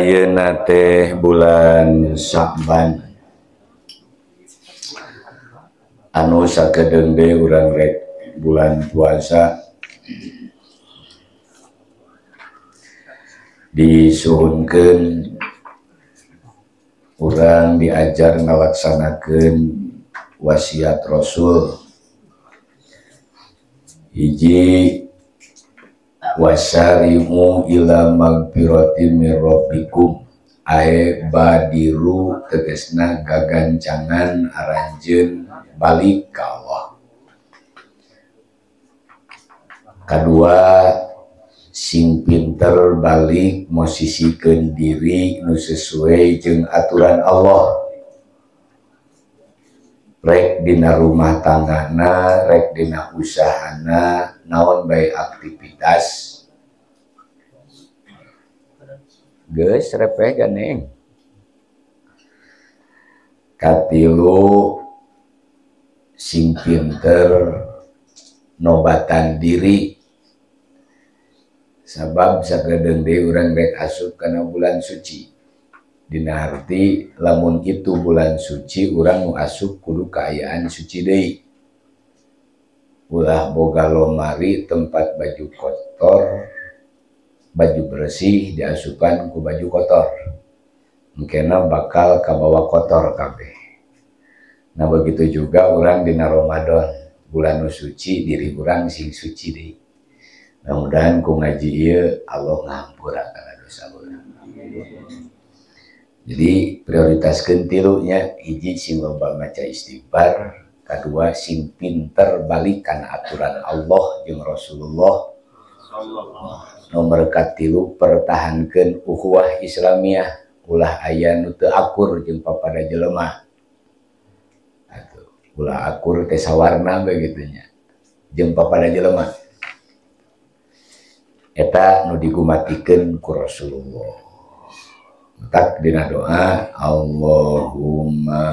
Ayeuna teh bulan Sya'ban anu sakedeung deui urang rek bulan puasa disuhunkeun urang diajar ngalaksanakeun wasiat Rasul hiji wasari'u ila magfirati mir rabbikum ae badiru tegesna gagancangan aranjeun balik ka Allah. Kadua sing pinter balik mosisikeun diri nu sesuai jeung aturan Allah rek dina rumah tanggana rek dina usahana naon bae aktivitas geus repeh ganeng. Katilu sing pinter nobatan diri sabab sakedeung deui urang rek asup kana bulan suci. Dina arti lamun itu bulan suci urang nu asup kudu kaayaan suci deui. Ulah boga lomari tempat baju kotor, baju bersih diasupan ku baju kotor. Mungkinna bakal kabawa kotor kabeh. Nah begitu juga urang dina Ramadan, bulan nu suci diri urang sing suci deui. Mudah-mudahan ku ngaji ieu Allah ngahampura kana dosa urang. Jadi prioritaskeun tilunya hiji sing loba maca istighfar, kadua sing pinter balik kana aturan Allah jeung Rasulullah. Nomor katilu pertahankeun ukhuwah Islamiyah, ulah aya nu teu akur jeung papada jelema. Atuh, ulah akur teh sawarna bae kitu nya jeung papada jelema. Eta nu digumatikeun ku Rasulullah. Tak dina doa Allahumma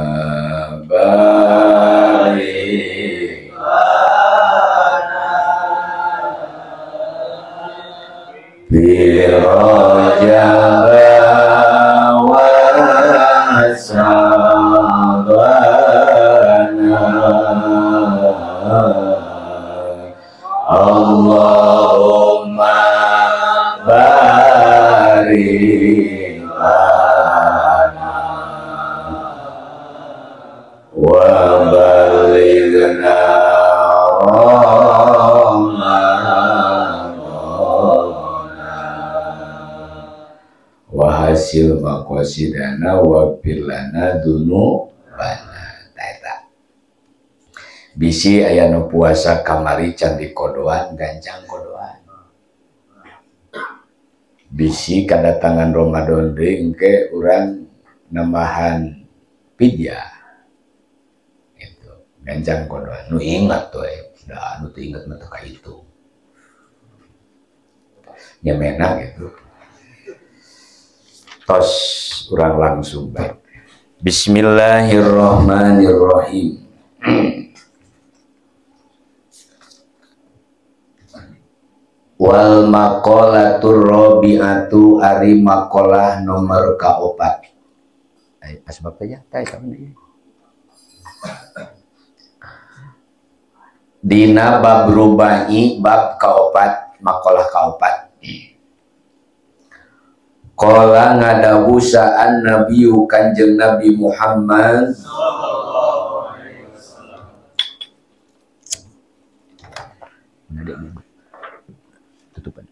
barik lana fi Rajab wa Sya'ban. Allahumma barik lana wa balighna Ramadhana wa hasil maqasidana wa lana dunubana. Eta bisi aya nu puasa kamari can dikodoan gancang kodoan. Bisi kadatangan Ramadan deui engke urang nambahan fidyah gitu gancang kodoan nu ingat we da nu teu inget mah teu ka itu nya mena gitu tos urang langsung bae. Bismillahirrahmanirrahim. Wal maqalatur rabi'atu ari maqalah nomor kaopat. Ai asbab teh teh kapan. Dina bab rubai bab kaopat maqalah kaopat. Qala ngadawu sa'an nabiyyu kanjeng Nabi Muhammad sallallahu alaihi wasallam. Tutupan.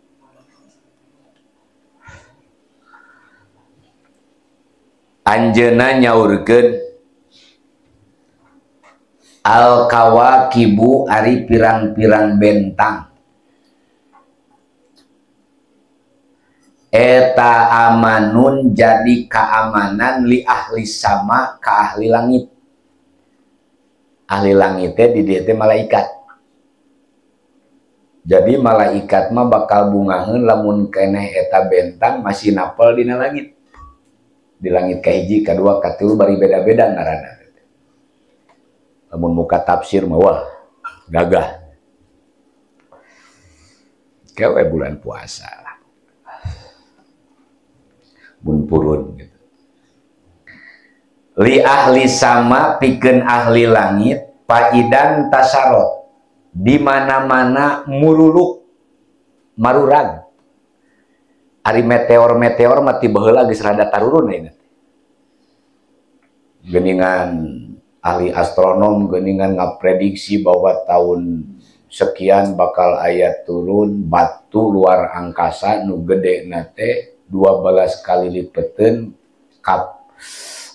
Anjeunna nyaurkeun al kawakibu ari pirang-pirang bentang eta amanun jadi keamanan li ahli sama ka ahli langit. Ahli langit teh di dieu teh malaikat. Jadi malaikat mah bakal bungaheun lamun keneh eta bentang masih napel dina langit. Di langit kahiji, kadua, katilu bari beda-beda ngaranna. Lamun muka tafsir mah wah gagah. Kewe bulan puasa lah. Mun purun gitu. Li ahli sama pikeun ahli langit paidan tasarot di mana-mana muruluk marurag. Ari meteor-meteor mah ti baheula geus rada tarurun ayeuna. Geuningan ahli astronom geuningan ngaprediksi bahwa tahun sekian bakal aya turun batu luar angkasa nu gedena teh 12 kali lipeteun kap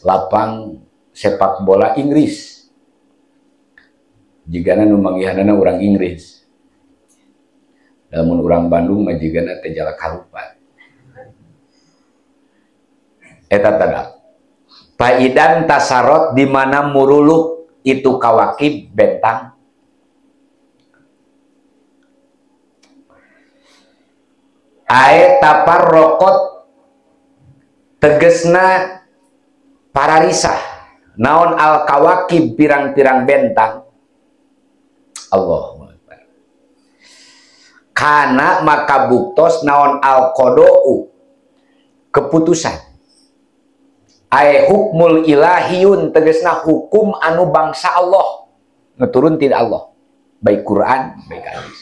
lapang sepak bola Inggris. Jigana nu manggihanana urang Inggris. Lamun urang Bandung mah jigana teh jalak harupat. Eta tanda. Paidan tasarot di mana muruluk itu kawakib bentang. Ae taparrokot tegesna pararisah naon al kawakib pirang-pirang bentang. Allahu Akbar. Kana maka buktos naon al qada'u keputusan. Ae hukmul ilahiyun tegesna hukum anu bangsa Allah ngeturun tidak Allah baik Quran baik hadis.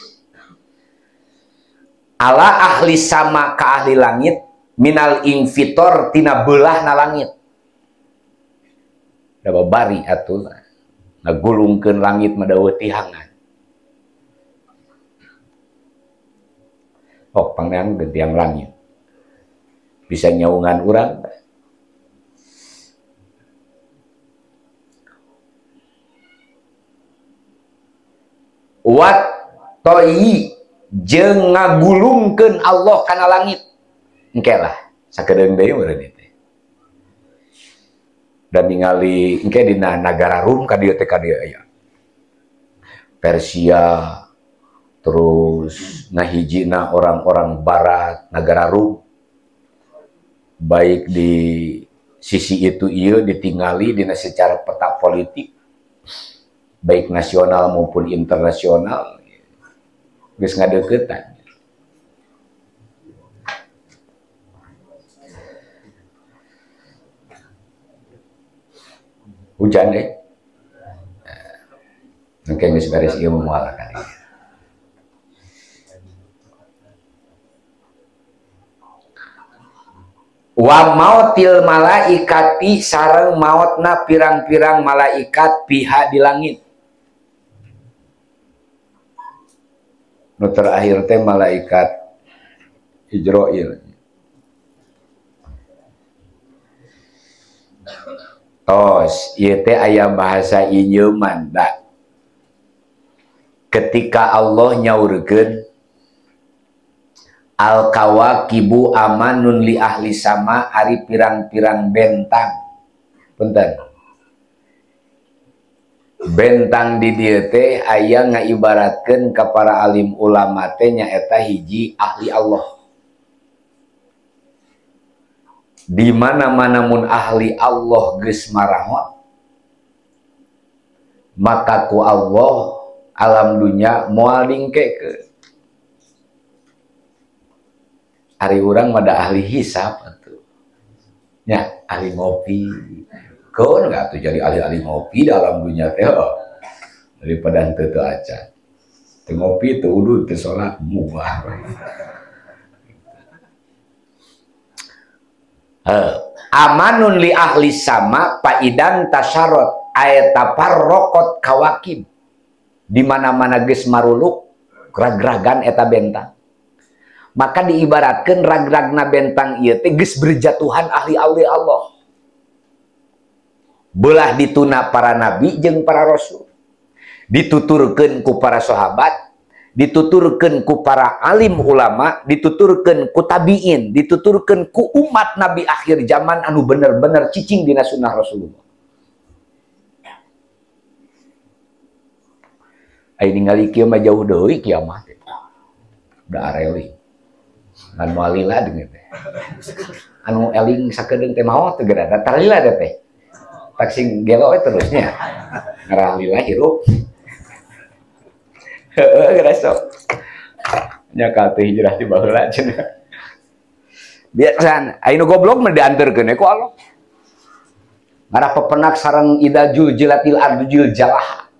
Ala ahli sama ka ahli langit minal infitor tina belah na langit. Da babari atuh ngagulungkeun langit mah daweuh tihangan. Oh pangneang tiang langit. Bisa nyaungan urang. Wat toyi jeung ngagulungkeun Allah kana langit. Engke lah sakedeung deui meureun teh. Dan ningali engke dina nagara Rum ka dieu teh ka dieu aya. Persia terus ngahijina orang-orang barat nagara Rum. Baik di sisi itu ieu ditingali dina secara peta politik baik nasional maupun internasional geus ngadeuketan. Hujan deh. Engke geus beres ieu moal kali. Wa mautil malaikati sareng maotna pirang-pirang malaikat pihak di langit. Nu terakhir teh malaikat Ijroil. Tos, ieu teh aya bahasa inyeuman da. Ketika Allah nyaurkeun al kawakibu amanun li ahli sama ari pirang-pirang bentang. Punten. Bentang di dieu teh aya ngaibaratkeun ka para alim ulama teh nyaeta hiji ahli Allah. Di mana-mana mun ahli Allah geus marahot maka ku Allah alam dunya moal dingkekeun. Ari urang mah da ahli hisab atuh. Nya ahli ngopi. Keun enggak tuh jadi ahli-ahli ngopi dalam dunia teh daripada henteu teu acan. Teu ngopi teu udud teu salat mubah. Amanun li ahli sama paidan tasarot ay taparrokot kawakib. Di mana-mana geus maruluk ragragan eta bentang. Maka diibaratkeun ragragna bentang ieu teh geus berjatuhan ahli-ahli Allah. Belah dituna para nabi jeung para rasul. Dituturkeun ku para sahabat, dituturkeun ku para alim ulama, dituturkeun ku tabiin, dituturkeun ku umat nabi akhir zaman anu bener-bener cicing dina sunnah Rasulullah. Ai ningali kieu mah jauh deui kiamat teh. Da areling. Ngan moal lila deui teh. Anu eling sakedeung teh maot teh geura tarlila teh. Taksing gelo terusnya ngarah lila hirup. Heeh geura sok. Nya ka teh hijrah ti baheula cenah. Biasana aya nu goblok mah dianterkeun ku Allah. Ngarah pepenak sareng idza juljilatil ardu jiljalaha.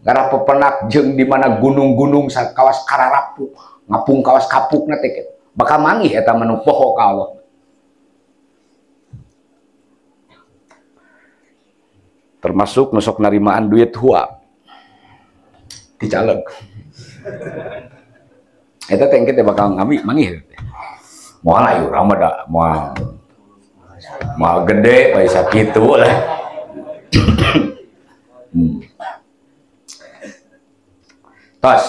Ngarah pepenak jeung di mana gunung-gunung kawas kararapu, ngapung kawas kapukna teh kitu. Bakal manggih eta mah nu poho ka Allah. Termasuk nu sok narimaan duit huap. Ti caleg. Eta teh engke teh bakal ngami manggih. Moal ayo urang mah da moal. Moal gede bae sakitu lah. Tos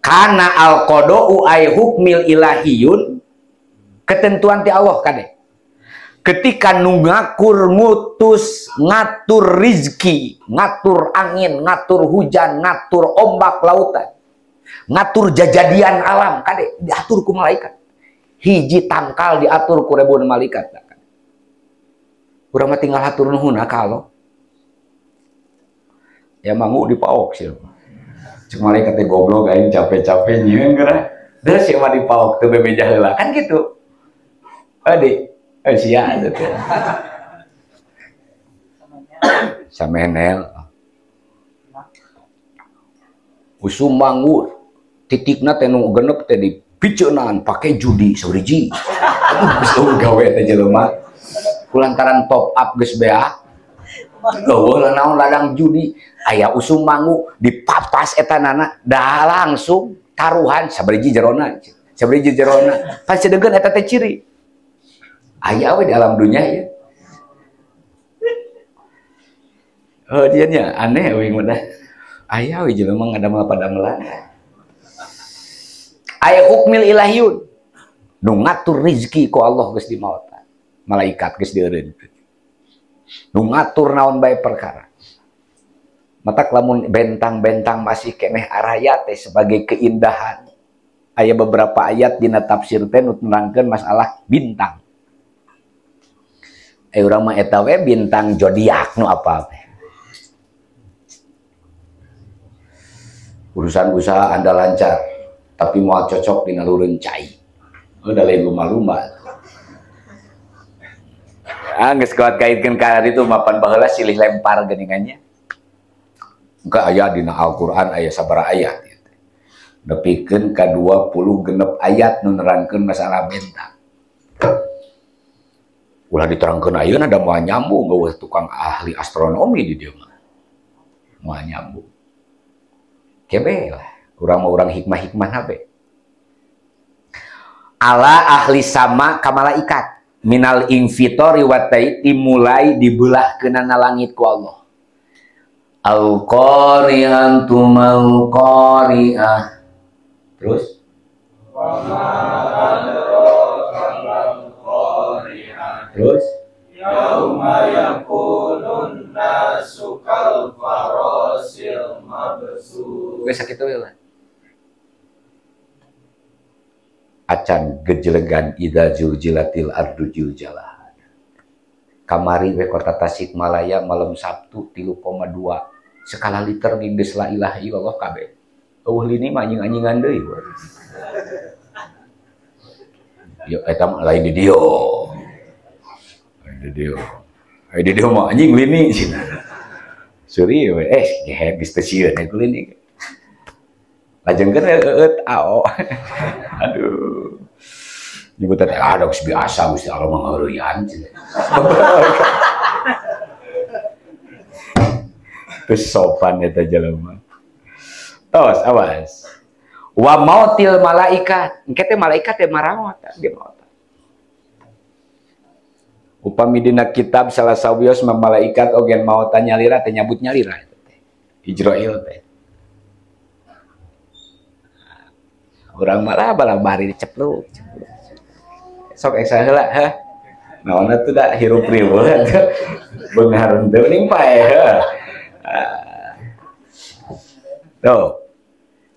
kana al-qada'u ay hukmil ilahiyun, ketentuan ti Allah kade. Ketika nu ngakur ngutus ngatur rizki, ngatur angin, ngatur hujan, ngatur ombak lautan, ngatur jajadian alam kade diatur ku malaikat. Hiji tangkal diatur ku ribuan malaikat. Urang mah tinggal hatur nuhun ka Allah. Ya mangu dipaok sih. Cek malaikat teh goblok aing capek-capek nyieun geura. Deus sia mah dipaok teu bebeja heula kan kitu. Adi, sia teh. Samenel. Usum mangu titikna teh nu genep teh dipiceunan pake judi sauriji. Aduh geus eueuh gawe teh jelema. Kulantaran top up geus beak. Eueuh lah naon ladang judi, aya usum mangu dipapas eta nana dah langsung taruhan sabariji jerona, sabariji jerona. Pan sedegeun eta teh ciri. Aya we di alam dunya ieu. Oh dia nya aneh we mah. Aya we jelema ngadamel padamelan. Aya hukmil ilahiyun. Nu ngatur rezeki ku Allah geus dimaotan. Malaikat geus dieureun. Nu ngatur naon bae perkara. Matak lamun bentang-bentang masih keneh araya teh sebagai keindahan. Aya beberapa ayat dina tafsir teh nu nerangkeun masalah bintang. Urang mah eta we bintang zodiak nu apa teh. Urusan usaha Anda lancar, tapi moal cocok dina lureun cai. Udah lain lumba-lumba. Ah geus kuat kaitkeun ka ditu mapan baheula silih lempar geuningannya. Engke aya dina Al-Qur'an aya sabaraha ayat ieu teh. Nepikeun ka 26 ayat nu nerangkeun masalah bentang. Ulah diterangkeun ayeuna da moal nyambung eueuh tukang ahli astronomi di dieu mah. Moal nyambung. Kebe lah, urang mah urang hikmah-hikmah habe. Ala ahli sama ka malaikat. Minal infitori wa taiti mulai dibelah keunana langit ku Allah. Al-qari'atu mal-qari'ah. Terus terus yauma yakunun nasu kal farasil mabsus. Geus sakitu we lah. Acan gejelegan idza zulzilatil ardu zilzalaha. Kamari we kota Tasikmalaya malam Sabtu 3,2 skala liter geus la ilaha illallah kabeh. Eueuh lini mah anjing-anjingan deui. Ya eta mah lain di dieu. Lain di dieu. Ai di dieu mah anjing lini cenah. Suri we gehe geus teu sieun ku lini. Lajengkeun eueut ao. Aduh. Nyebut teh ah geus biasa Gusti Allah mah ngeureuyaan cenah. Teu sopan eta jelema. Tos awas. Wa mautil malaikat. Engke teh malaikat teh marawat dia maot. Upami dina kitab salah sawios mah malaikat oge maotan nyalira teh nyabut nyalira eta teh. Ijrail teh. Urang malah bala bari dicepluk. Sok eksa heula heh. Naonna tuh da hirup riweuh atuh. Beunghar henteu ning pae heuh. Tuh.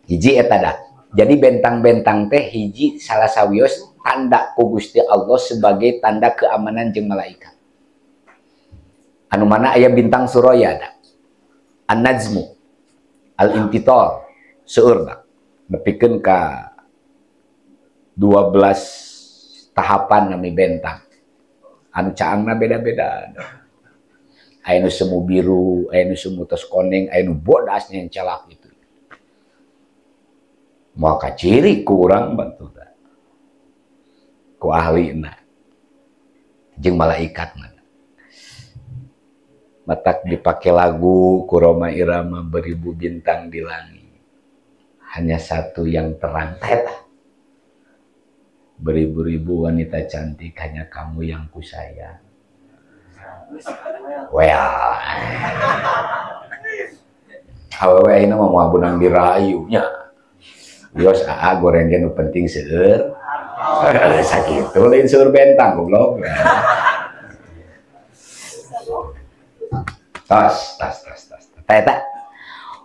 Hiji eta dah. Jadi bentang-bentang teh hiji salah sawios tanda ku Gusti Allah sebagai tanda keamanan jeung malaikat. Anu mana aya bintang suraya da. An-Najmu, Al-Intitar, seueur da. Nepikeun ka 12 Tahapan nami bentang. Anu caangna beda-beda. Aya nu semu biru, aya nu semu tos koneng, aya nu bodas nyencelak gitu. Moal kaciri ku urang bantuna. Ku ahlina. Jeung malaikatna. Matak dipake lagu ku Rhoma Irama beribu bintang di langit. Hanya satu yang terang eta. Beribu-ribu wanita cantik hanya kamu yang kusayang. Well. Awewe ayeuna mah moal beunang dirayu nya. Wios aa goreng ge nu penting seueur. Sakitu lain seueur bentang goblok. Tas tas tas tas. Eta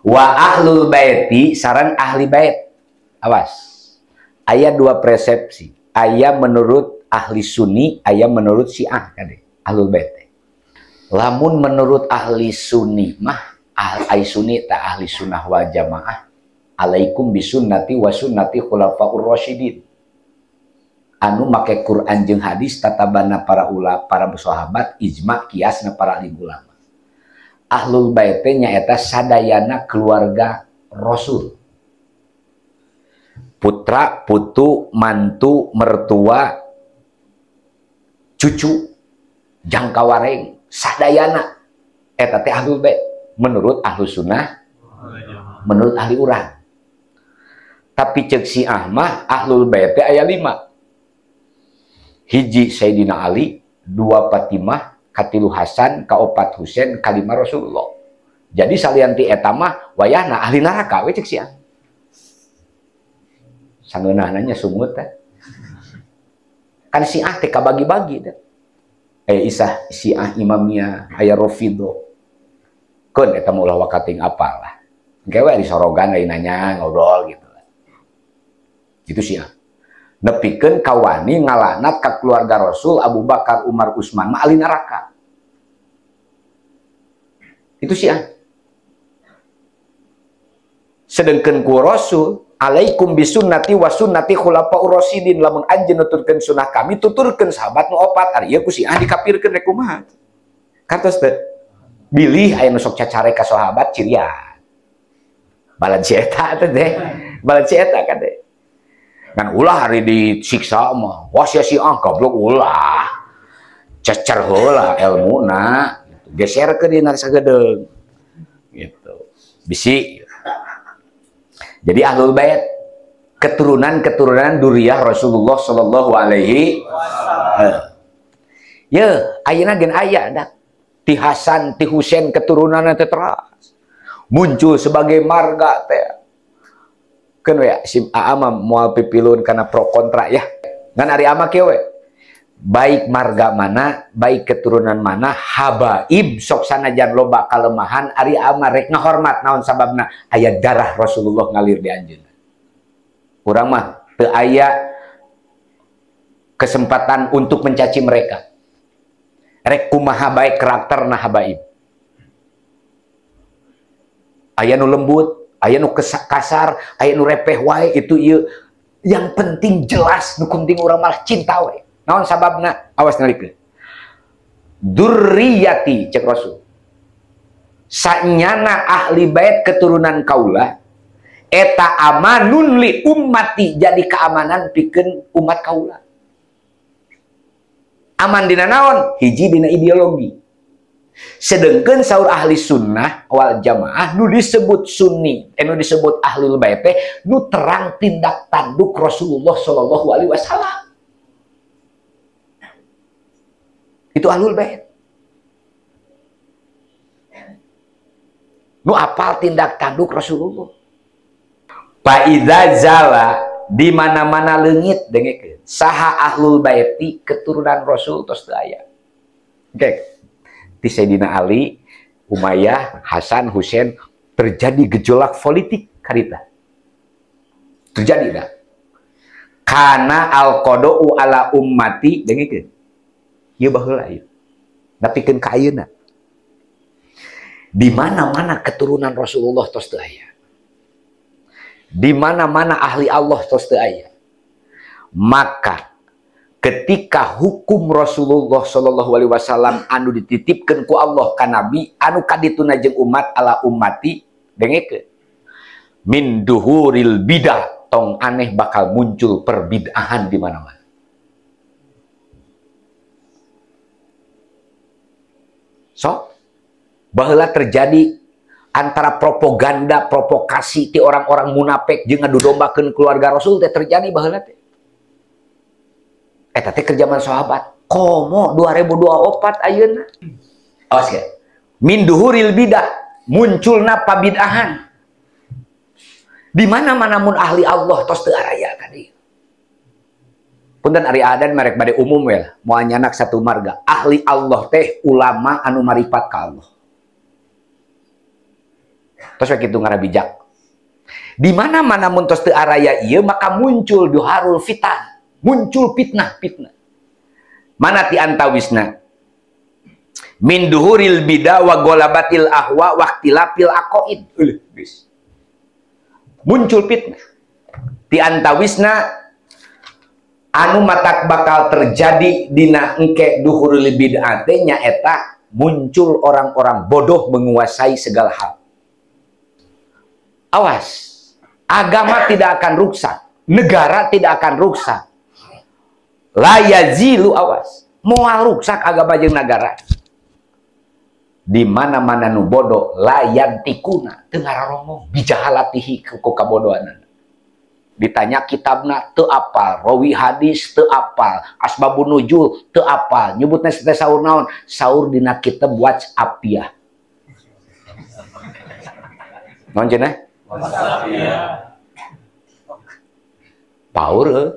wa ahlul baiti sareng ahli bait. Awas. Aya dua persepsi. Aya menurut ahli Sunni, aya menurut Syiah kade. Ahlul bait. Lamun menurut ahli Sunni mah ahli Sunni ta ahli sunnah wal jamaah alaikum bisunnati wa sunnati khulafaur rasyidin. Anu make Quran jeung hadis tatabana para ulama, para sahabat, ijma kiasna para alim ulama. Ahlul bait nyaeta sadayana keluarga Rasul. Putra, putu, mantu, mertua, cucu, jangka wareng, sadayana eta teh ahlul bait menurut ahlu sunnah, menurut ahli urang. Tapi cek Syiah mah ahlul bait teh aya 5. Hiji Sayyidina Ali, 2 Fatimah, katilu Hasan, kaopat Husain, kalima Rasulullah. Jadi salian ti eta mah wayahna ahli neraka we cek Syiah. Sangeunahna nya sungut teh. Kan Syiah teh kabagi-bagi teh. Aya Isah Syiah Imamiyah, aya Rafidho. Keun eta mah ulah wakating apal lah. Engke we disorogan lain nanya ngobrol gitu lah. Itu Syiah. Nepikeun kawani ngalanat ka keluarga Rasul Abu Bakar, Umar, Utsman mah ahli neraka. Itu Syiah. Sedengkeun ku Rasul alaikum bisunnati wa sunnati khulafaur rasyidin, lamun anjeun nuturkeun sunnah kami tuturkeun sahabat nu opat, ari ieu ku Syiah dikapirkeun rek kumaha. Kartos teu? Bilih aya nu sok cacare ka sahabat cirian. Balad si eta teh teh. Balad si eta kan teh. Kan ulah hari disiksa mah. Wah sia Syiah goblok ulah. Cecer heula elmuna gitu. Geserkeun dina sagedeung. Gitu. Bisi. Jadi ahlul bait keturunan-keturunan duriyah Rasulullah sallallahu alaihi wasallam. Ye, ayeuna gen aya dah. Ti Hasan, ti Husain keturunanna teh teras. Muncul sebagai marga teh. Keun we si Aa mah moal pipilun kana pro kontra ya. Ngan ari ama kieu we. Baik marga mana, baik keturunan mana, habaib sok sanajan loba kalemahan ari ama rek ngahormat naon sababna aya darah Rasulullah ngalir di anjeunna. Urang mah teu aya kesempatan untuk mencaci mereka. Rek kumaha baik karakterna habaib. Aya nu lembut, aya nu kasar, aya nu repeh wae itu ieu. Yang penting jelas, nu penting urang malah cinta wae. Naon sababna? Awas nalikeun. Durriyati cek Rasul. Sanyana ahli bait keturunan kaula eta amanun li ummati, jadi keamanan pikeun umat kaula. Aman dina naon? Hiji dina ideologi. Sedengkeun saur ahli sunnah wal jamaah nu disebut sunni, nu disebut ahlul bait teh nu terang tindak tanduk Rasulullah sallallahu alaihi wasallam. Itu ahlul bait. Nu apal tindak tanduk Rasulullah. Fa idza zala di mana-mana leungit dengekeun. Saha ahlul baiti keturunan Rasul tos teu aya. Oke. Ti Sayyidina Ali, Umayyah, Hasan, Husain terjadi gejolak politik karita. Terjadi dah. Kana al-qada'u ala ummati dengekeun. Ieu baheula ieu. Nepikeun ka ayeuna. Di mana-mana keturunan Rasulullah tos teu aya. Di mana-mana ahli Allah tos teu aya. Maka Ketika hukum Rasulullah Shallallahu Alaihi Wasallam anu dititipkan ku Allah ka Nabi anu kadituna jeung umat ala ummati dengekeun min duhuril bidah tong aneh bakal muncul perbid'ahan di mana-mana. So baheula terjadi antara propaganda provokasi ti orang-orang munafik jeung ngadu dombakeun keluarga Rasul teh terjadi baheula teh. Eta teh keur zaman sahabat. Komo 2024 ayeuna. Awas ge. Min duhuril bidah, munculna pabid'ahan. Di mana-mana mun ahli Allah tos teu araya tadi. Punten ari adan merek bade umum we lah, moal nyanak satu marga. Ahli Allah teh ulama anu maripat ka Allah. Tos we kitu ngarabijak. Di mana-mana mun tos teu araya ieu maka muncul duharul fitan. Muncul fitnah-fitnah. Mana ti antawisna? Min duhuril bidah wa golabatil ahwa wa ikhtilafil aqaid. Geus. Muncul fitnah. Ti antawisna anu matak bakal terjadi dina engke duhuril bid'ah teh nyaeta muncul orang-orang bodoh menguasai segala hal. Awas, agama tidak akan rusak, negara tidak akan rusak. La yazilu awas, moal ruksak agama jeung nagara. Di mana-mana nu bodoh la yantikuna teu ngararongong bijahalatihi ku kabodohanana. Ditanya kitabna teu apal, rawi hadis teu apal, asbabun nuzul teu apal, nyebutna teh saur naon? Saur dina kitab WhatsApp-iah. Naon cenah? WhatsApp-iah. Paur euy.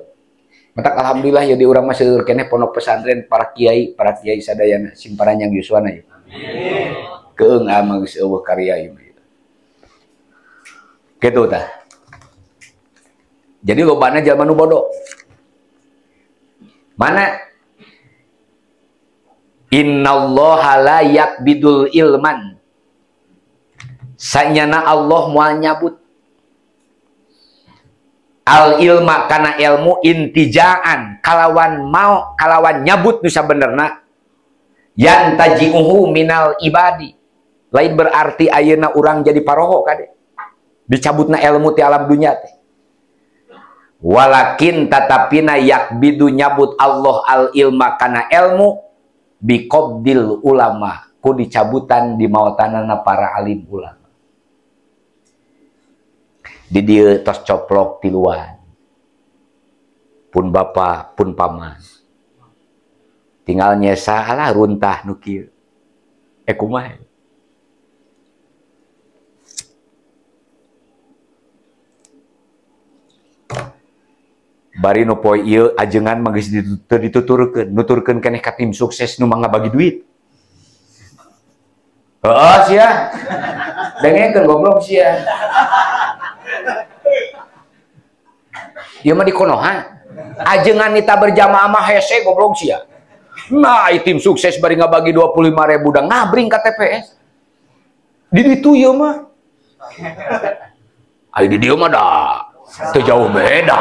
Matak alhamdulillah ya di urang mah seueur keneh pondok pesantren para kiai sadayana sing paranjang yuswana ieu. Amin. Keung mah geus eueuh karya ieu mah. Kitu tah. Jadi lobana jalma nu bodoh. Mana? Innallaha la yaqbidul ilman. Sanyana Allah moal nyabut al ilma kana ilmu intijaan kalawan mau kalawan nyabut nu sabenerna yan tajiuhu minal ibadi. Lain berarti ayeuna urang jadi paroho kade dicabutna ilmu ti alam dunya teh. Walakin tatapina yakbidu nyabut Allah al ilma kana ilmu biqabdil ulama ku dicabutan di maotanana para alim ulama. Di dieu tos coplok tiluan pun bapa pun paman tinggal nyesa alah runtah nu kieu kumaha bari nu poe ieu ajengan mah geus teu dituturkeun nuturkeun keneh ka tim sukses nu mangga bagi duit. Heeh sia dengekeun goblok sia. Dia mah di Konoha. Ajengan nita berjamaah mah hese goblok sia. Nah, tim sukses bari ngabagi 25.000 da ngabring ka TPS. Di ditu ieu mah. Ai di dieu mah da teu jauh beda.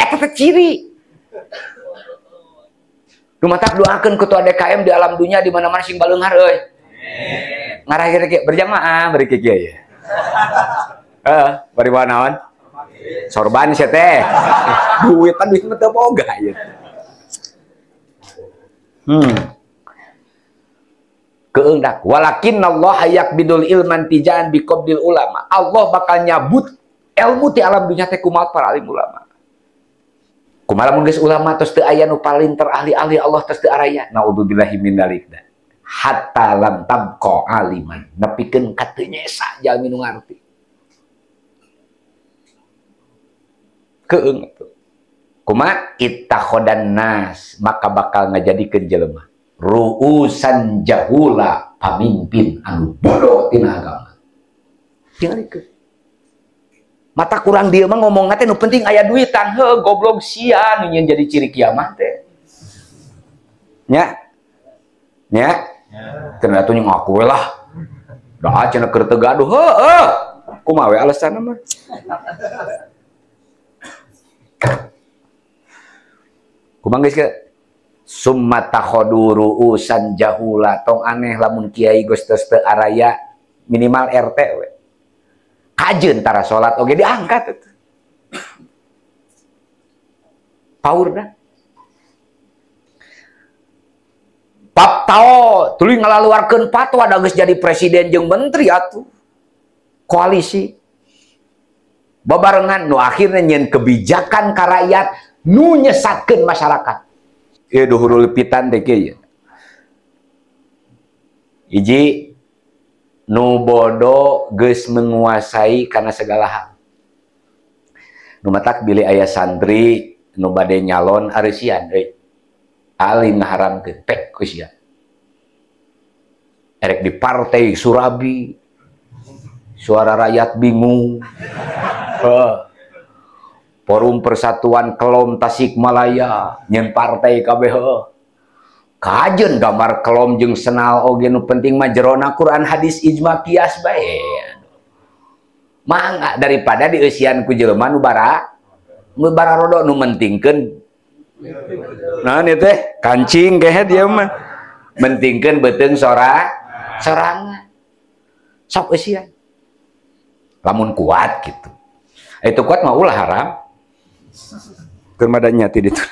Eta teh ciri. Nu matak doakeun ketua DKM di alam dunia di mana-mana sing baleunghar euy. Ngarahir ge berjamaah bari kieu ya. Heeh, bari naon? Sorban sia teh. Duit kan duit mah teu boga ieu. Keung dak walakinnallaha yaqbidul ilman tijaan biqabdil ulama. Allah bakal nyabut ilmu ti alam dunya teh kumaha para alim ulama. Kumaha lamun geus ulama tos teu aya nu paling terahli-ahli Allah tos teu araya. Naudzubillahi min dzalik. Hatta lam tabqa aliman. Nepikeun ka teu nyesa jalmi nu ngarti. Keung atuh. Kumaha ittakhodan nas maka bakal ngajadikeun jelema ruusan jahula pamimpin anu bodoh tina agama. Tingalikeun. Mata kurang dia mah ngomongna teh nu penting aya duitan heuh goblok sia nu nyeun jadi ciri kiamah teh. Nya. Nya. Cenah atuh ngaku we lah. Da cenah keur teu gaduh heuh. Kumaha we alasanna mah. Kumaha geus ke? Summa takhodu ru'usan jahula, tong aneh lamun kiai geus teu araya minimal RT we. Kajeun tara salat oge diangkat eta. Paurna. Paptao tuluy ngalaluarkeun fatwa da geus jadi presiden jeung menteri atuh. Koalisi. Babarengan nu akhirna nyeun kebijakan ka rakyat nu nyesatkeun masyarakat. Ieu duhurul pitan teh kieu. Hiji nu bodoh geus menguasai kana segala hal. Nu matak bilih aya santri nu bade nyalon areusian euy. Alim ngaharamkeun pek ku sia. Erek di partai Surabi. Suara rakyat bingung. Forum Persatuan Kelom Tasikmalaya nyen partai kabeh heuh. Kajeun gambar kelom jeung senal oge nu penting mah jerona Quran hadis ijma kias bae. Mangga daripada dieusian ku jelema nu bara nu bararodo nu mentingkeun naon ieu teh kancing kehed ieu mah mentingkeun beuteung sorangan. Sok eusian. Lamun kuat gitu. Itu kuat mah ulah haram. Keur madanya ti ditu.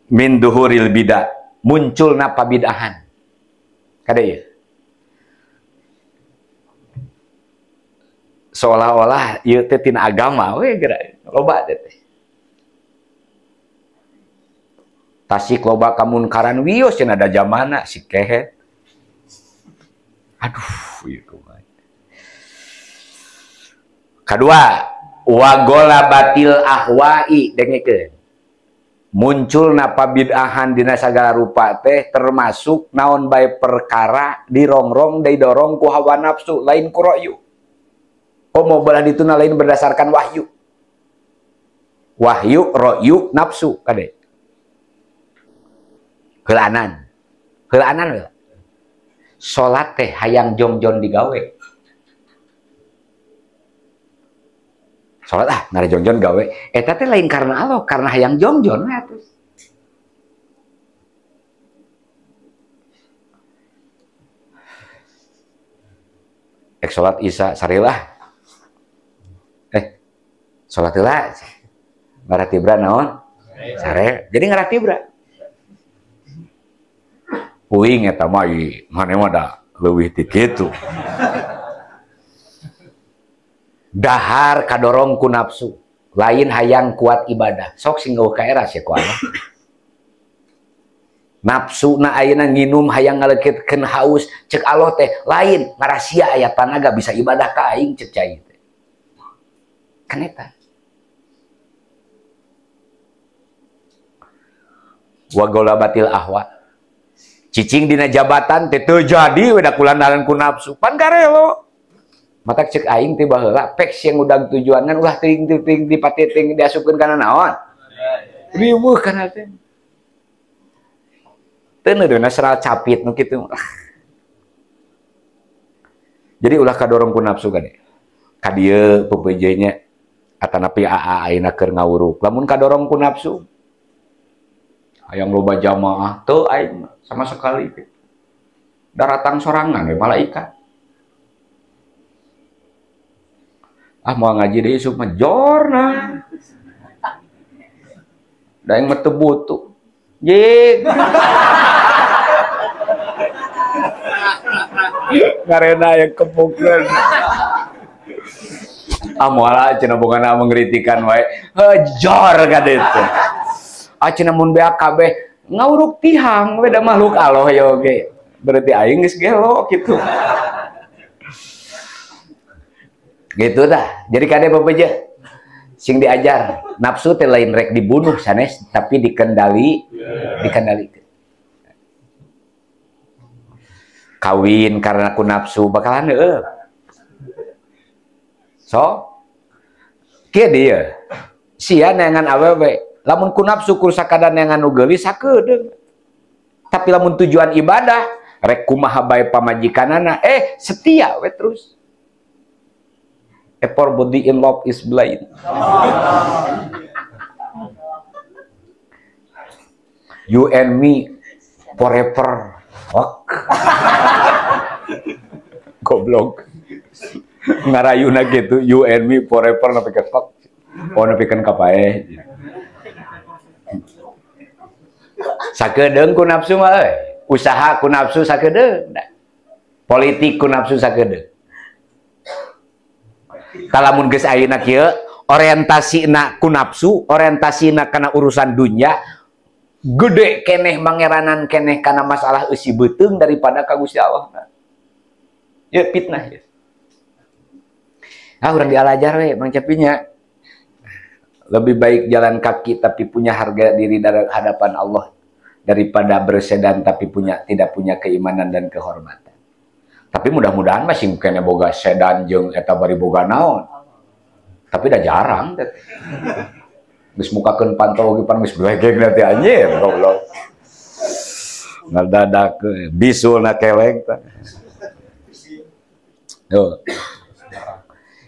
Min duhuril bidah, munculna pabidahan. Kade ieu. Seolah-olah ieu teh tina agama we geura loba teh. Tasik loba kamunkaran wios cenah da jamana si kehet. Aduh, ieu kumaha. Kedua, wagola batil ahwa'i dengekeun. Munculna pabid'ahan dina sagala rupa teh termasuk naon bae perkara dirongrong didorong ku hawa nafsu lain ku ra'yu. Komo belah dituna lain berdasarkan wahyu. Wahyu, ra'yu, nafsu kade. Heulanan. Heulanan we. Salat teh hayang jongjon digawe. Salat ah ngare jongjon gawe. Eta teh lain karena Allah, karena hayang jongjon we atuh. Ek salat Isya sarilah. Salat heula. Ngaratibra naon? Sare. Jadi ngaratibra. Uing eta mah mane mah da leuwih ti kitu. Dahar kadorong ku nafsu, lain hayang kuat ibadah. Sok sing geuh ka era sia ku Allah. Nafsu na ayeuna nginum hayang ngaleukitkeun haus, cek Allah teh lain ngarasia aya tanaga bisa ibadah ka aing cek cai teh. Kan eta. Wa golabatil ahwa. Cicing dina jabatan teh teu jadi we da kulandaran ku nafsu. Pan karelo. Mata cek aing teh baheula pek siang udang tujuan ngan ulah teuing teuing dipati teuing diasupkeun kana naon. Riweuh kana teh. Teu neudeuhna seral capit nu kitu. Jadi ulah kadorong ku nafsu kade. Ka dieu pepeje nya atanapi aa ayeuna keur ngawuruk. Lamun kadorong ku nafsu hayang loba jamaah teu aing sama sekali. Daratang sorangan we malaikat. Ah mau ngaji deui isuk mah jorna. Da aing mah teu butuh. Jing. Ngarena yang kepukeun. Ah moal cenah bogana mengkritikan wae. Hejor ka ditu. Ah cenah mun beak kabeh ngawuruk tihang we da makhluk Allah ya oge. Berarti aing geus gelo kitu. Gitu dah. Jadi kade bapeje sing diajar nafsu teh lain rek dibunuh sanes tapi dikendali, dikendalikeun. Kawin karena ku nafsu bakalan heueuh. So kieu dieu. Sia neangan awewe, lamun ku nafsu ku sakadar neangan nu geulis sakedeung. Tapi lamun tujuan ibadah rek kumaha bae pamajikanana, setia we terus. For body in love is blind. You and me forever. Fuck. Goblok. Ngarayuna gitu, you and me forever nepi ka fuck. Oh nepikeun ka paeh. Sakedeung ku nafsu mah euy. Usaha ku nafsu sakedeung. Politik ku nafsu sakedeung. Kalamun geus ayeuna kieu, orientasina ku nafsu, orientasina kana urusan dunya, gede keneh mangeranan keneh kana masalah eusi beuteung daripada ka Gusti Allah. Ya fitnah ya. Ah urang dialajar we Mang Cepinya. Lebih baik jalan kaki tapi punya harga diri dari hadapan Allah daripada bersedan tapi tidak punya keimanan dan kehormatan. Tapi mudah-mudahan masih kene boga sedan jeung eta bari boga naon. Tapi dah jarang teh. Geus mukakeun pantau oge pan geus belegeg nanti anjir goblok. Ngadadak bisul na keleng teh. Tuh.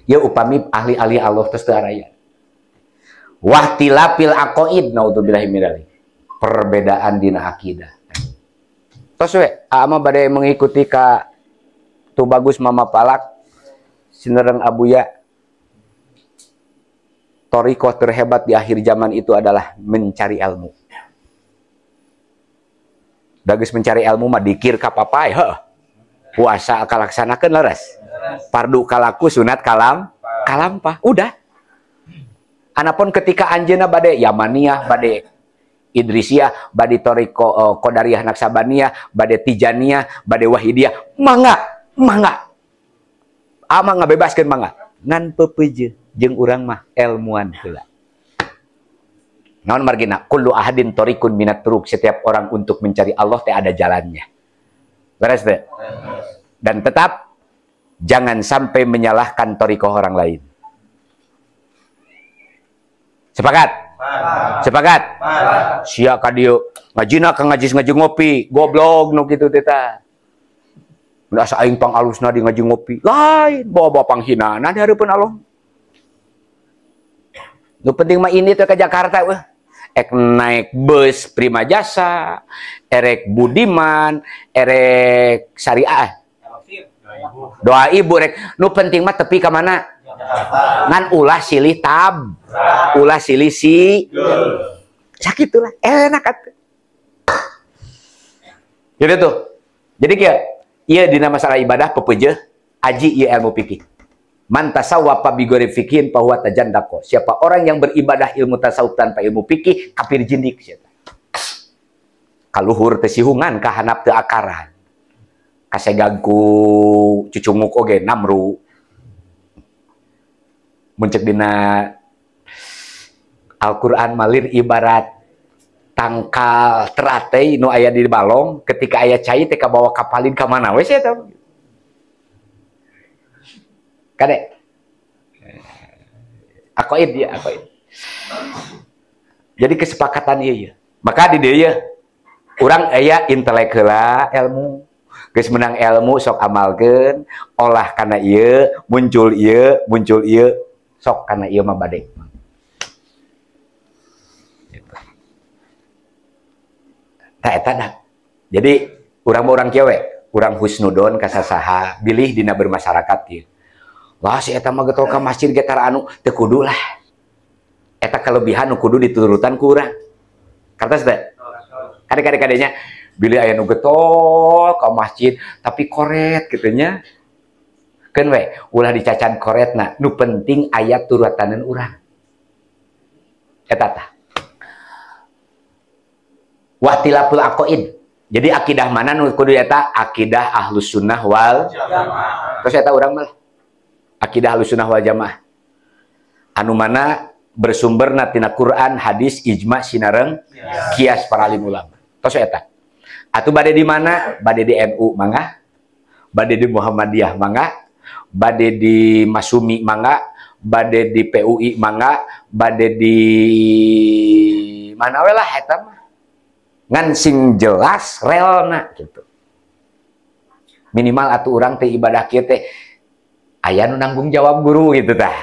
Ya upami ahli-ahli Allah teh teu araya. Wahtilafil aqaid naudzubillahi min dzalik. Perbedaan dina akidah. Tos we, ama bade mengikuti ka Tubagus Mama Palak sinereng Abuya. Thoriqoh terhebat di akhir zaman itu adalah mencari ilmu. Dagus mencari ilmu mah dikir ka papai heuh. Puasa kalaksanakeun leres. Fardu kalaku sunat kalam kalampah udah. Anapun ketika anjeunna bade Yamaniyah, bade Idrisiyah, bade Thoriqoh Qadariyah Naksabaniyah, bade Tijaniyah, bade Wahidiyah, mangga, mangga. Ama ngabebaskeun mangga. Ngan peupeujeuh jeung urang mah elmuan heula. Naon margina? Kullu ahadin thoriqun minat turuk. Setiap orang untuk mencari Allah teh ada jalannya. Beres teh? Dan tetap jangan sampai menyalahkan thoriqoh orang lain. Sepakat? Sepakat? Sia ka dieu ngajina ka ngajis ngaji ngopi, goblok nu kitu teh tah. Mun asa aing pangalusna di ngaji ngopi, lain bawa-bawa panghinaan di hareupeun Allah. Nu penting mah ini teh ke Jakarta weh. Ek naik bus Prima Jasa, erek Budiman, erek Syariah. Doa ibu rek. Nu penting mah tepi ka mana? Ngan ulah silih tab, ulah silih si, sakitulah enak atuh. Gitu tuh. Jadi kieu, ieu dina masalah ibadah pepeujeuh aji ieu ilmu fikih. Man tasawwafa bi ghairi fikihin fa huwa tajandaqo. Siapa orang yang beribadah ilmu tasawuf tanpa ilmu fikih, kafir jindik sia. Kaluhur teu sihungan, kahanap teu akaran. Kasegag ku cucunguk oge namru. Muncul dina Al-Quran malir ibarat tangkal teratai nu aya di balong ketika aya cai teh kabawa kapalin ka mana we sia teh. Kade aqaid ya aqaid. Jadi kesepakatan ieu ya. Maka di dieu ya urang aya intelek heula ilmu. Geus menang ilmu sok amalkeun, olah kana ieu, muncul ieu, muncul ieu. Sok karena ieu mah bade. Gitu. Tah eta dah. Jadi urang mah urang kieu we, urang husnudon ka sasaha, bilih dina bermasyarakat kieu. Wah si eta mah getol ka masjid ge tara anu teu kudu lah. Eta kelebihan nu kudu diturutan ku urang. Kartos teh? Kade-kade-kadenya bilih aya nu getol ka masjid tapi koret kitu nya. Keun we ulah dicacan koretna, nu penting aya turutaneun urang. Eta tah. Wahtilaful aqaid. Jadi akidah mana nu kudu eta? Akidah Ahlus Sunnah wal Jamaah. Terus eta urang mah akidah Ahlus Sunnah wal Jamaah. Anu mana bersumberna tina Quran, hadis, ijma, sinareng, kias para alim ulama. Terus eta. Atuh bade di mana? Bade di NU mangga, bade di Muhammadiyah mangga, bade di Masumi mangga, bade di PUI mangga, bade di mana we lah eta mah. Ngan sing jelas relna gitu. Minimal atuh urang teh ibadah kieu teh aya nu nanggung jawab guru gitu tah.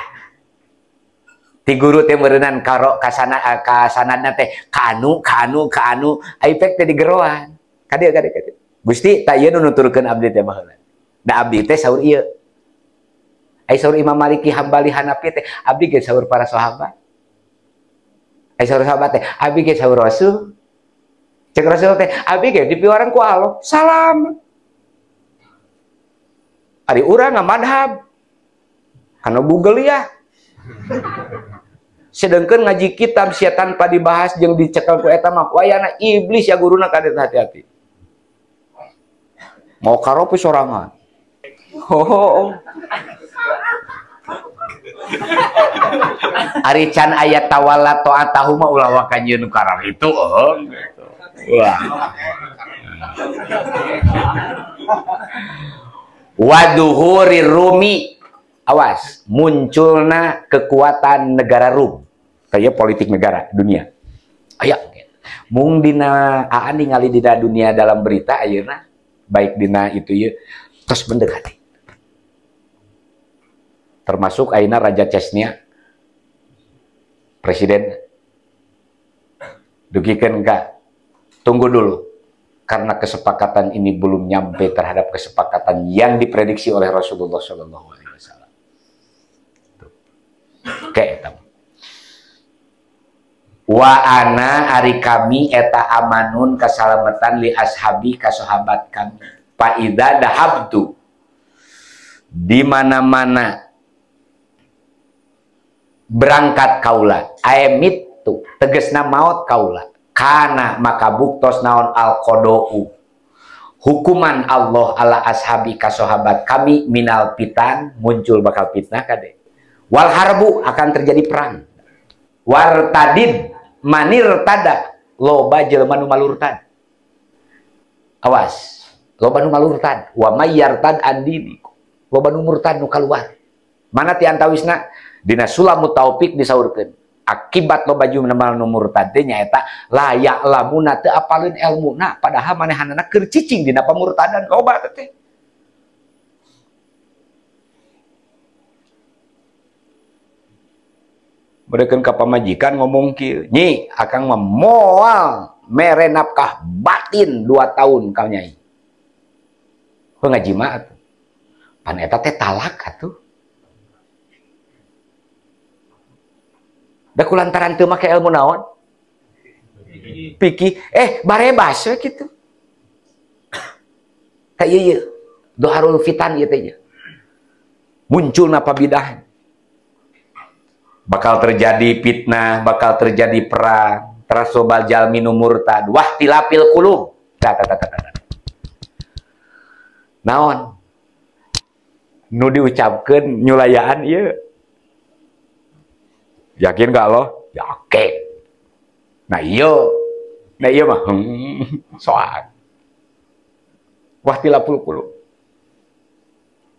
Ti guru teh meureunnan karo kasana kasanadna teh ka anu ka anu ka anu ai pek teh digeroan. Ka dieu ka dieu ka dieu. Gusti tah ieu nu nuturkeun abdi teh baheula. Da abdi teh saur ieu. Ai saur Imam Maliki Hambali Hanafi teh abdi ge saur para sahabat. Ai saur sahabat teh abdi ge saur Rasul. Cek Rasul teh abdi ge dipiwarang ku Allah. Salam. Ari urang ngamadhab. Kana Google ya. Sedangkan ngaji kitab sia tanpa dibahas jeung dicekel ku eta mah wayana iblis ya guruna kadet hati-hati. Mau karopi sorangan. Oh. Ari can aya tawalla ta'atahu mah ulah waka nyieun karar itu gitu. Wah. Waduhuri Rumi. Awas, munculna kekuatan negara Rum. Kayak politik negara dunia. Aya. Mung dina aan ningali dina dunia dalam berita ayeuna baik dina itu ieu tos mendekati. Termasuk ayeuna Raja Chechnya presiden dugikeun ka tunggu dulu karena kesepakatan ini belum nyampe terhadap kesepakatan yang diprediksi oleh Rasulullah Shallallahu Alaihi Wasallam. Oke, eta. Wa ana ari kami eta amanun kasalamatan li ashabi ka sahabat kami. Fa idza dahabtu di mana-mana berangkat kaula aemitu tegesna maot kaula kana maka buktos naon al qadau hukuman Allah ala ashabi ka sahabat kami minal fitan muncul bakal fitnah kade wal harbu akan terjadi perang wartadid manir tada loba jelema nu malurtad awas loba nu malurtad wa mayyartad andini loba nu murtad nu kaluar mana ti antawisna dina Sulamut Taufik disaurkeun akibat loba jelema nu murtad teh nyaeta la ya'lamuna teu apaleun elmuna padahal manehanana keur cicing dina pamurtadan loba teh. Mereka ka pamajikan ngomong kieu, "Nyi, akang mah moal mere nafkah batin 2 tahun ka nyai." Heuh ngajima atuh. Pan eta teh talak atuh. Da kulantaran teu make ilmu naon? Pikih, barebas we kitu. Tah ieu ieu, doharul fitan ieu teh ieu. Munculna pabidahan. Bakal terjadi fitnah, bakal terjadi perang, terasobal jalmi nu murtad, wahtilafil qulub. Ta ta ta ta ta. Naon? Nu diucapkeun nyulayaan ieu. Yakin gak lo? Yakin. Nah iya. Nah iya mah soal. Wahtilafil qulub.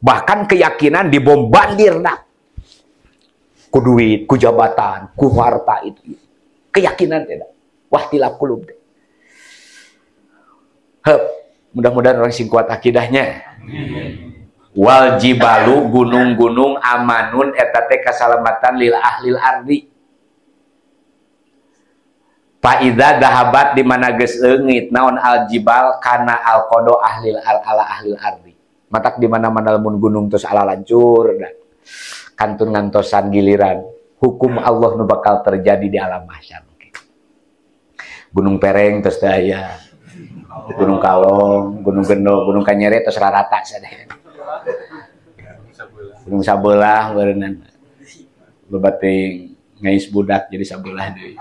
Bahkan keyakinan dibombardir dah. Ku duit, ku jabatan, ku harta itu. Keyakinan tidak. Wahtilaf qulub. Hep, mudah-mudahan orang sing kuat akidahnya. Wal jibalu gunung-gunung amanun eta teh kasalamatan lil ahlil ardi. Fa idza dahabat di mana geus leungit naon al jibal kana al qada ahlil al ala ahlil ardi. Matak di mana-mana lamun gunung terus ala lancur dah. Kantun ngantosan giliran hukum Allah nu bakal terjadi di alam mahsyar. Gunung Pereng terus daya, Gunung Kalong, Gunung Gendo, Gunung Kanyere terus rarata sadaya. Gunung Sabelah berenang. Loba teuing ngais budak jadi sabelah deui.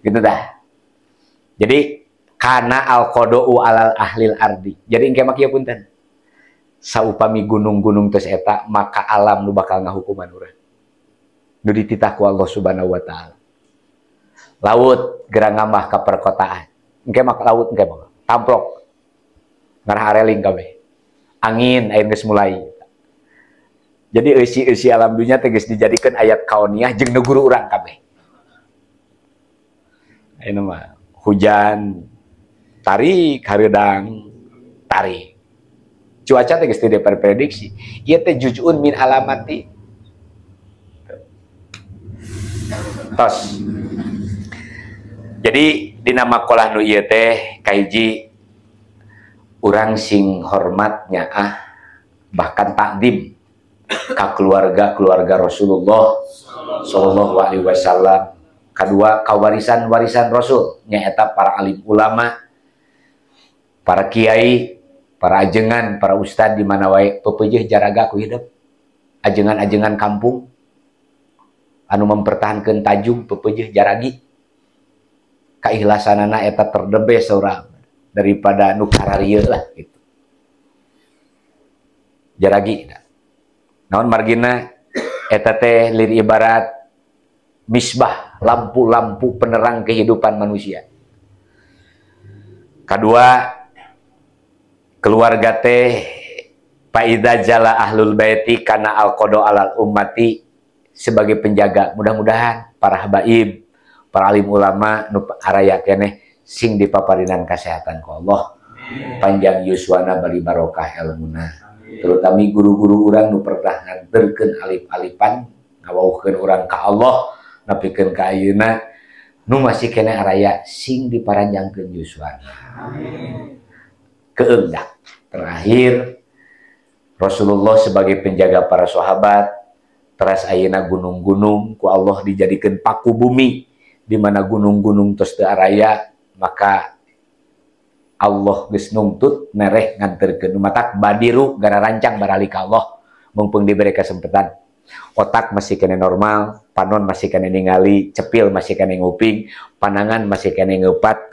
Gitu dah. Jadi kana al qadau alal ahlil ardi. Jadi engke mah kieu punten. Saupami gunung-gunung tos eta maka alam nu bakal ngahukuman urang. Nu dititah ku Allah Subhanahu wa taala. Laut gerang ngamah ka perkotaan. Engke mah laut engke mah tamplok. Ngarah areling kabeh. Angin aya geus mulai. Jadi eusi-eusi alam dunya teh geus dijadikeun ayat kauniyah jeung nu guru urang kabeh. Ayeuna mah hujan tarik hareudang tarik. Cuaca teh geus teu diprediksi. Ieu teh juz'un min alamati. Tos. Jadi dina makalah nu ieu teh kahiji urang sing hormatnya bahkan takdim ka keluarga-keluarga Rasulullah sallallahu alaihi wasallam. Kadua ka warisan-warisan Rasul nyaeta para alim ulama, para kiai, para ajengan, para ustad di mana wae pepeujeuh jaraga ku hidup. Ajengan-ajengan kampung anu mempertahankeun tajung pepeujeuh jaragi. Keikhlasanana eta terdebe saurang daripada nu kararieu lah gitu. Jaragi. Naon margina eta teh lir ibarat misbah, lampu-lampu penerang kehidupan manusia. Kedua, keluarga teh faida jala ahlul baiti kana alqado alal ummati sebagai penjaga. Mudah-mudahan para habaib, para alim ulama nu araya keneh sing dipaparinan kesehatan ku Allah, panjang yuswana bari barokah ilmuna. Terutama guru-guru urang nu pernah nganterkeun alif-alifan ngawauhkeun urang ka Allah nepikeun ka ayeuna nu masih keneh araya sing diparanjangkeun yuswana. Amin. Keengdak terakhir Rasulullah sebagai penjaga para sahabat, teras ayeuna gunung-gunung ku Allah dijadikeun paku bumi di mana gunung-gunung tos teu araya, maka Allah geus nungtut mereh nganterkeun matak badiru gara rancang barali ka Allah mumpung diberi kesempatan. Otak masih kene normal, panon masih kene ningali, cepil masih kene nguping, panangan masih kene ngeupat,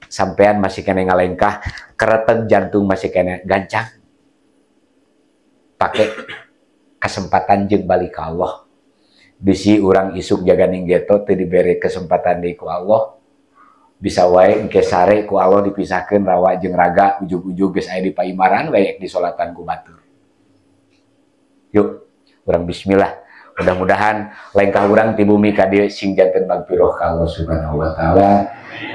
sampean masih kene ngalengkah, kereteg jantung masih kene gancang. Pakai kesempatan jeung balik ka Allah. Bisi urang isuk jaga ning geto teu dibere kesempatan deui ku Allah. Bisa wae engke sare ku Allah dipisahkeun rawa jeung raga, ujug-ujug geus aya di paimaran wae disolatan ku batur. Yuk, urang bismillah. Mudah-mudahan lengkah urang ti bumi ka dieu sing janten magfirah ka Allah Subhanahu wa taala.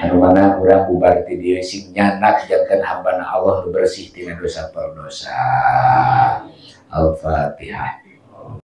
Anu mana urang bubar ti dieu sing nyanak janten hambana Allah nu bersih tina dosa perdosa. Al-Fatihah.